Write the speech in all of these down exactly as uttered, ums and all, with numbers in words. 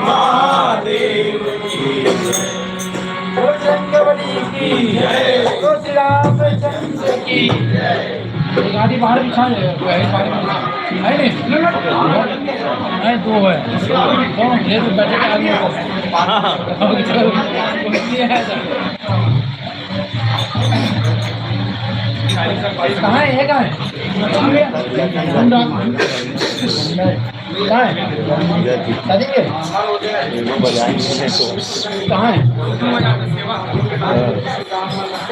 महादेव की जय। बोल शंकर बली की जय। बोल श्री रामचंद्र की जय। एक आधी बाहर भी खा ले, एक बाहर भी खा। है नहीं? नहीं, दो है। कौन? ये तो बैठे के आदमी को। ये है सर। कहाँ है? ये कहाँ है? कहाँ है? शादी के? कहाँ है?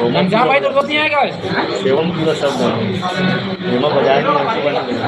हम जा भाई, तो नहीं आएगा। सेवन पूरा शब्द है। एमा बजाए नहीं, हमको बना देना।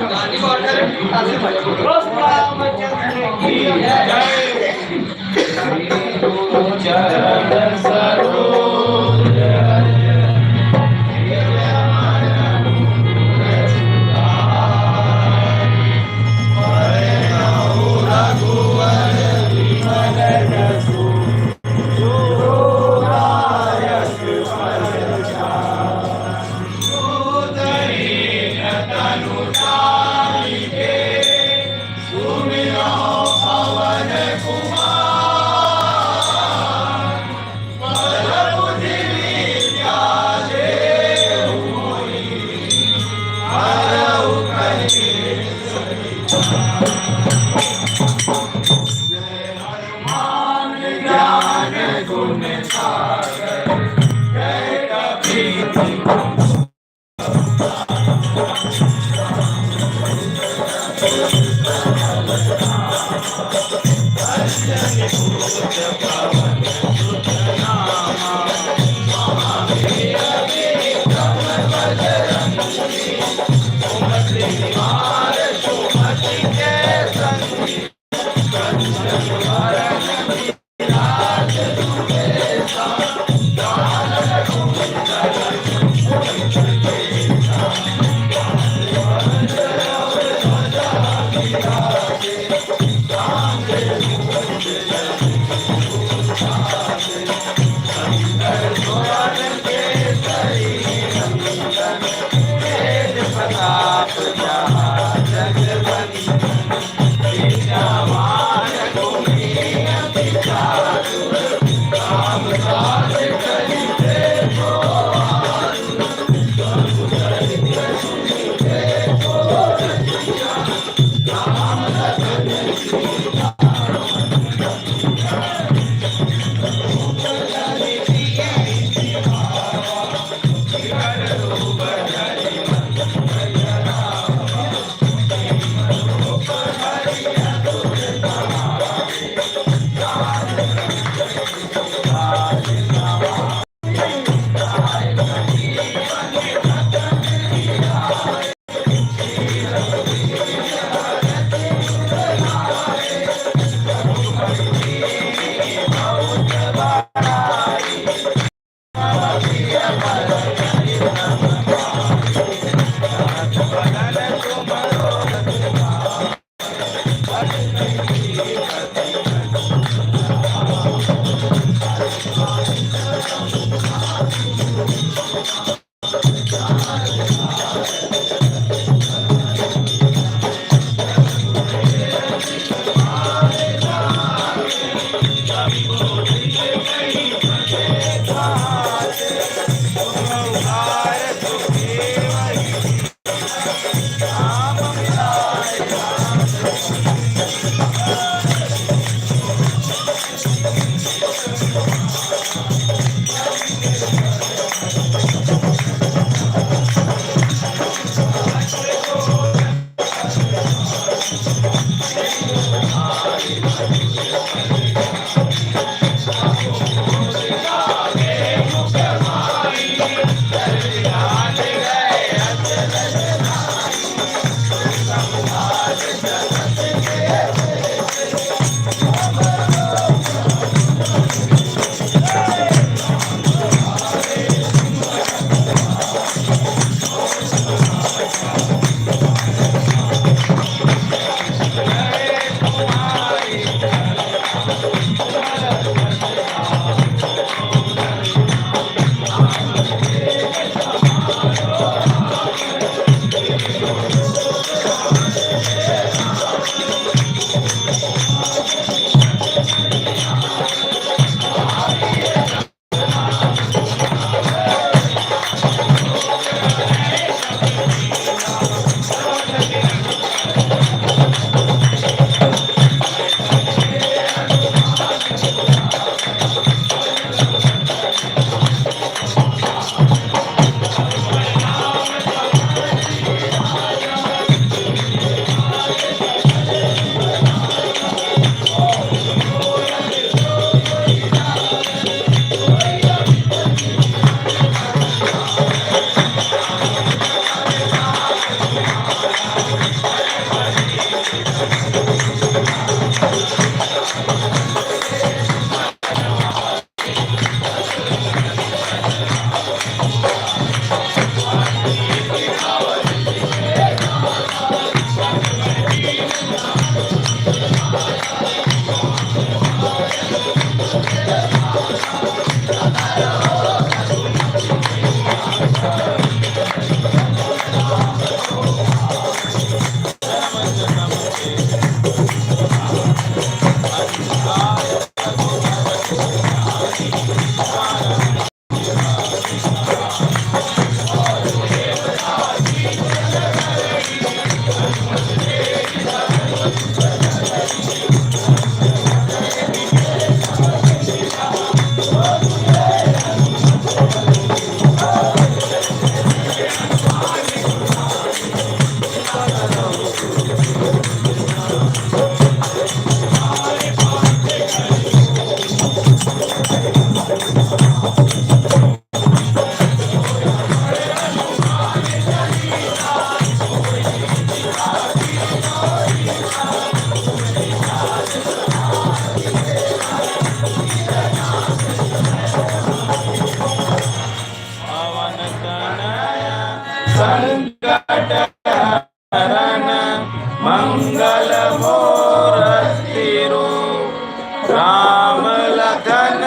मंगल मूर्ति रूप राम लखन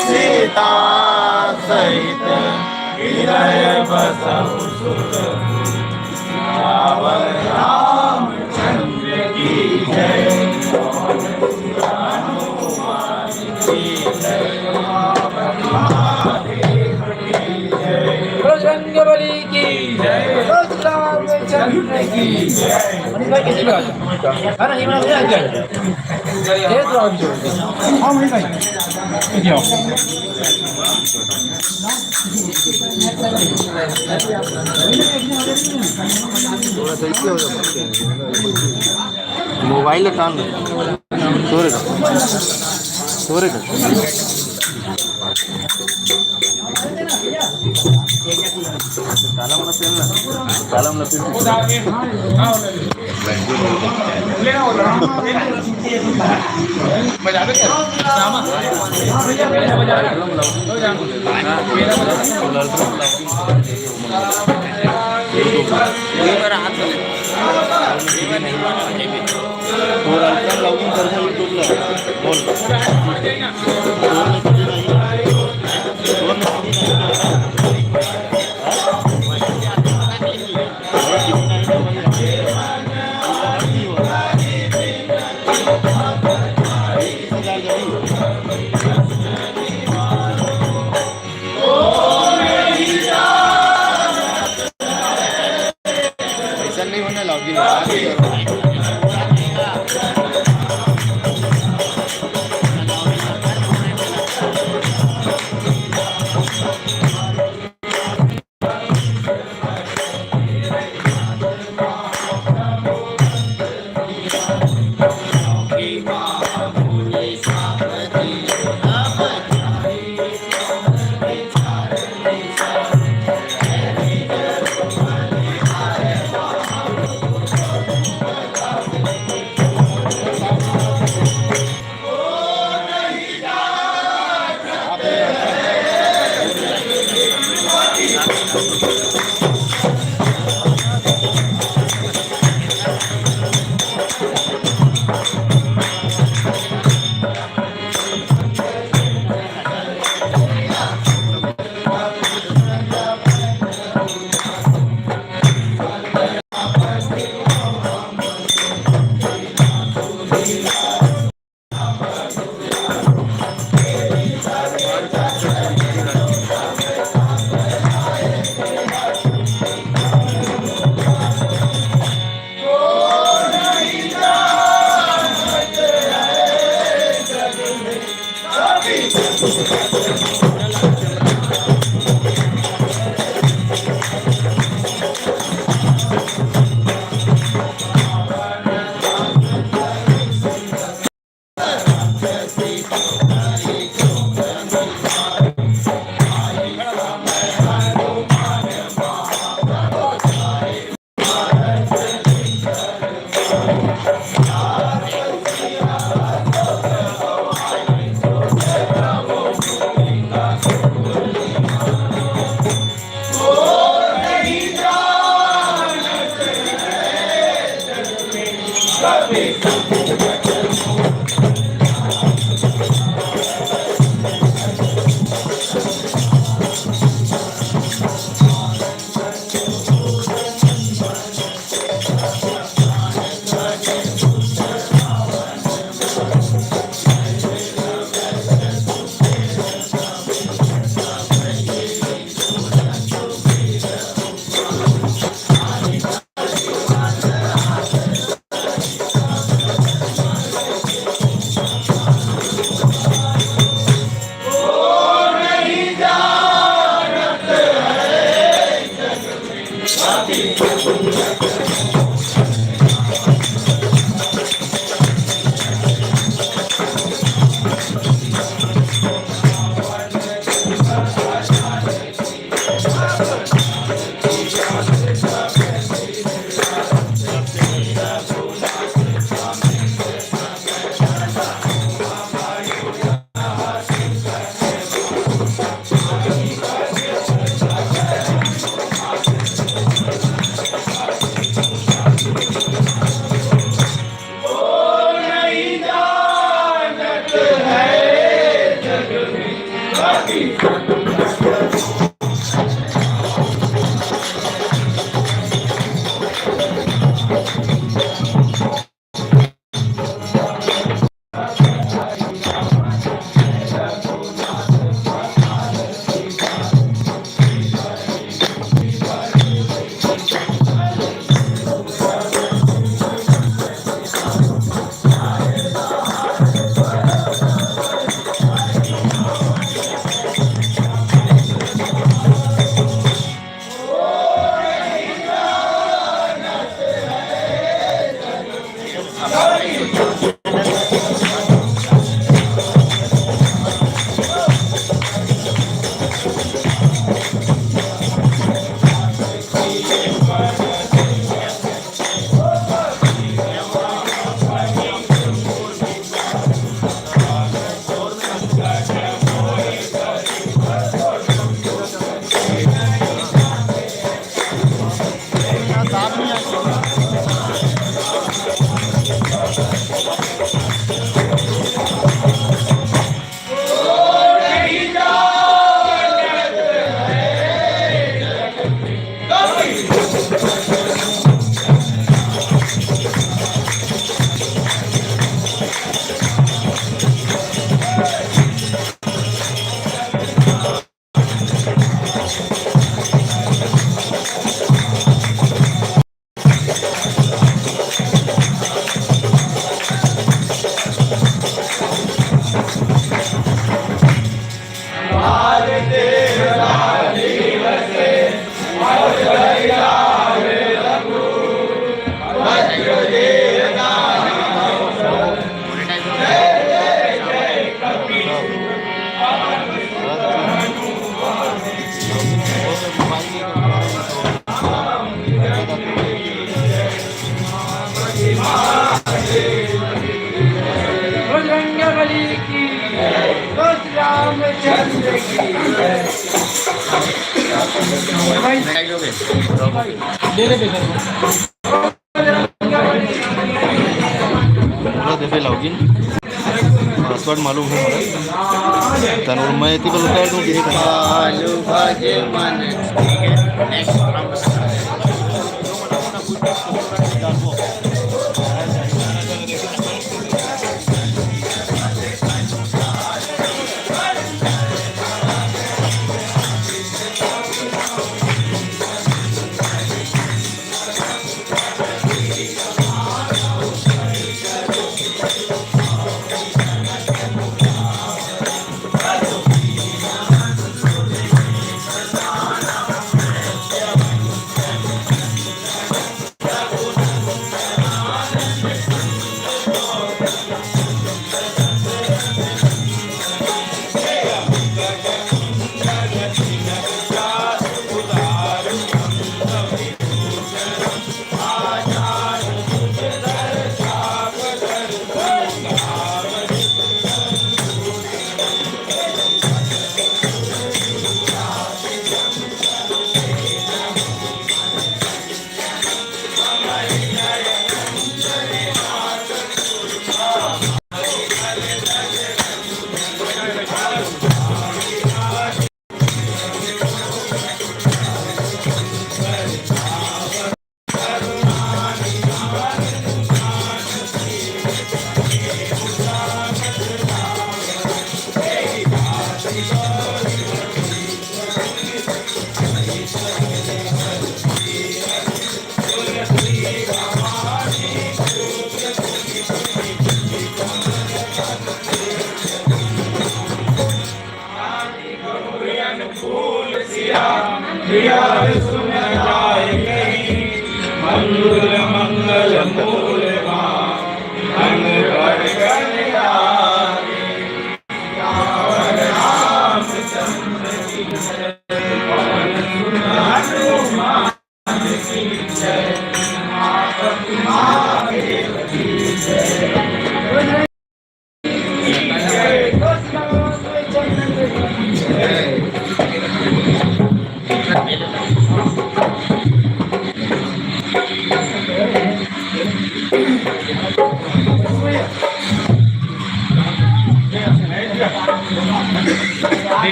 सीता सहित हृदय बसहु सुख। रावण रामचंद्र की जय। बजरंग बली की जय। रामचंद्र की जय। मोबाइल टान तोरे का, तोरे का। ताला वाला पेन ना, ताला वाला पेन। बजरंग बली की, बोल रामचंद्र की। दे दे पैसा। पूरा देखे login, password मालूम है मोला। तनु मैं एती बोलता हूँ कि आलू भाजी मन।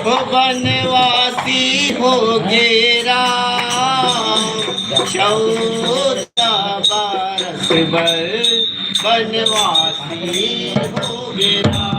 ओ बनवासी हो गे राम, चौदह बरस बर बनवासी हो गे राम।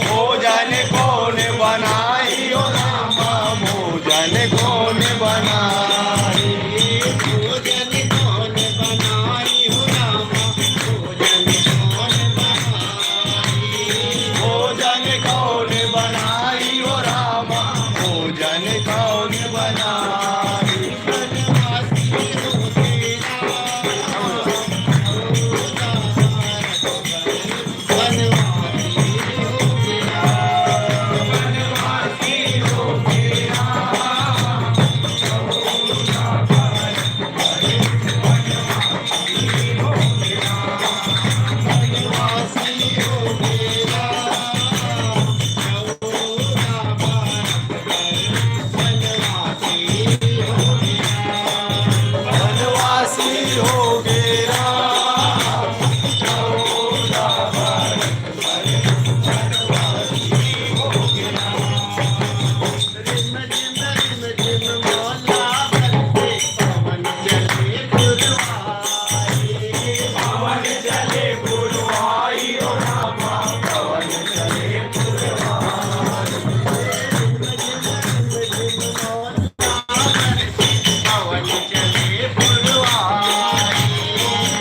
भोजन कौन बनाई हो रामा, भोजन कौन बनाई? भोजन कौन बनाई हो रामा, भोजन कौन बनाई?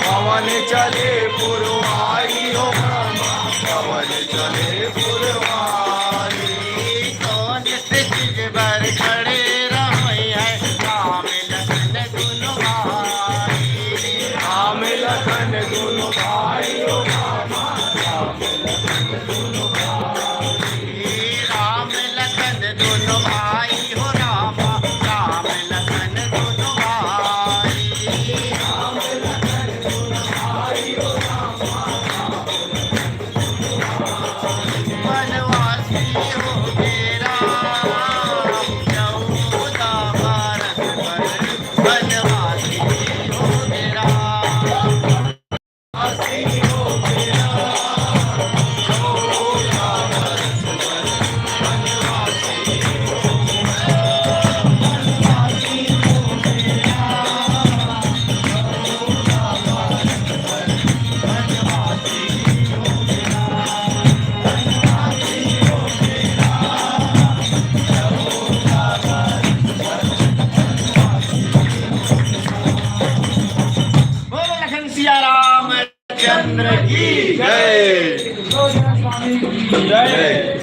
पवन चले पुरवाई हो रामा, पवन चले पुरवाई। कौन से चीज बर खड़े रहोई है, राम लखन दुनो भाई। राम लखन दुनो भाई हो रामा, राम लखन दुनो भाई। राम लखन दुनो भाई हो रामा, राम लखन दुनो भाई। वनवासी हो गे राम, चौदह बरस पर वनवासी हो गे राम। बोलो लखन सिया रामचंद्र की जय। जय।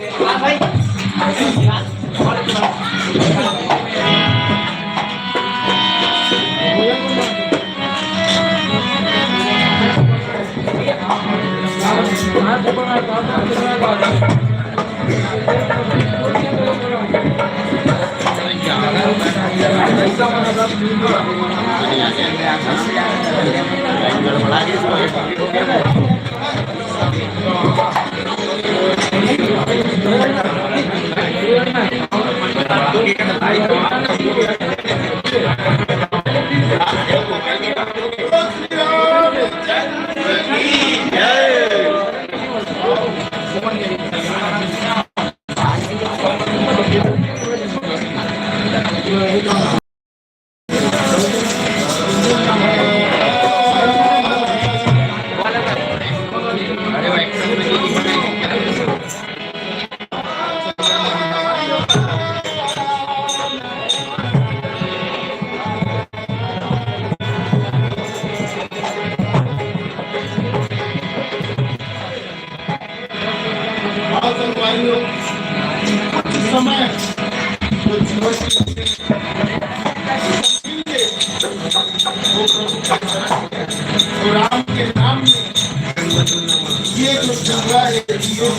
कैमरे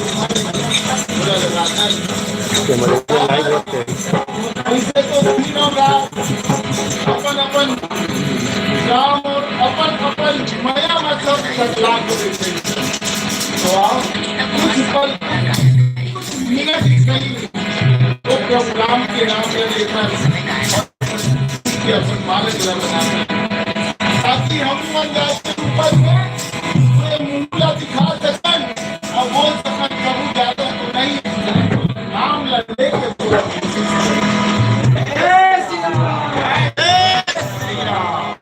पे लाइव होते हैं। ऐसे तो तीनों गांव अपन अपन गांव और अपन अपन मया मतलब सतलाम को देते हैं। तो आओ, कुछ पल, कुछ मिनट सही, वो प्रोग्राम के नाम में लेकर कि अपन मालक ला बना, ताकि हम मन जाके ऊपर में पूरे मुंह ला दिखा सकन और बोल सकन, "प्रभु ज्यादा तो नहीं, नाम ला लेके पूरा।" जय श्री राम। जय श्री राम।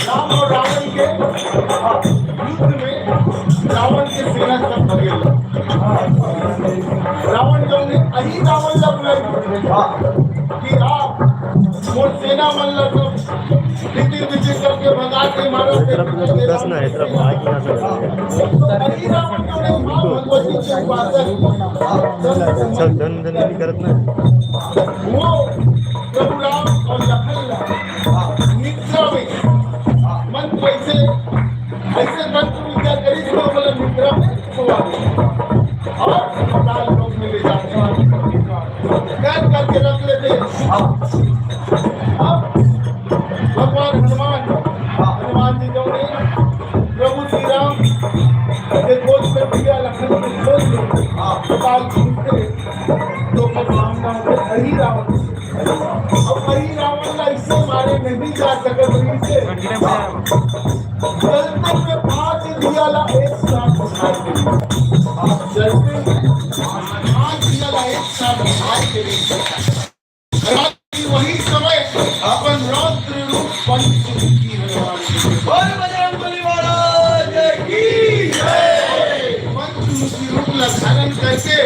राम और रावण के युद्ध में रावण के सेना सब भगे। रावण जो ने अही रावण ला बुलाई कि आप मोर सेना मन ला सब बिचिर बिचिर करके भगा के मारो। ये तरफ तो दस ना, ये तरफ आग यहाँ से। तो अही रावण जो ने माँ भगवती के उपासक सब धन धन नहीं करत ना। वो प्रभु राम और लखन ला निद्रा में मन कैसे ऐसे मंत्र विद्या करी जो बोले निद्रा में सोवा दे और पाताल लोक में ले जाते हैं। कैद करके रख लेते हैं। अब भगवान हनुमान, हनुमान जी जो ने प्रभु श्री राम के गोद में दिया, लखन के गोद में पाताल छूटते तो भगवान का हरि रावण। अब वही रावण ला ऐसे मारे नहीं जा सकत, वहीं से गलती में पाँच दिया ला एक साथ जैसे महाराज जी ला एक साथ भाई के लिए, वही समय अपन रौद्र रूप पंचमुखी भगवान के, बोल बजरंग बली महाराज की जय। पंचमुखी रूप ला धारण करके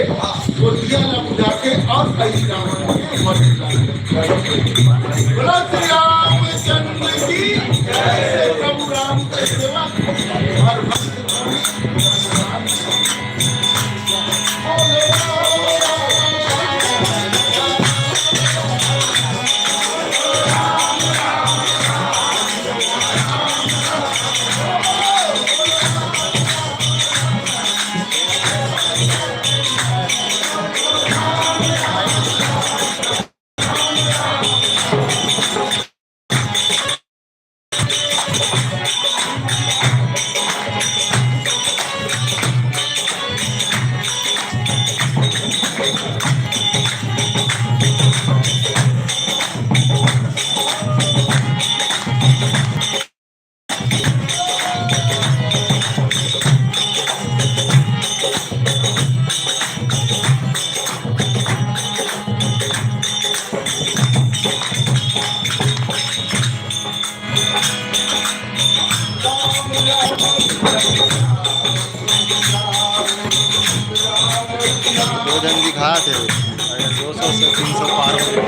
वो दिया ला बुझाके और कई रावण के वध कर देथे। बोलो श्री रामचंद्र की जय। प्रभु राम के सेवक और भक्त दो झन दिखात हे, दो सौ से तीन सौ पार हो गए।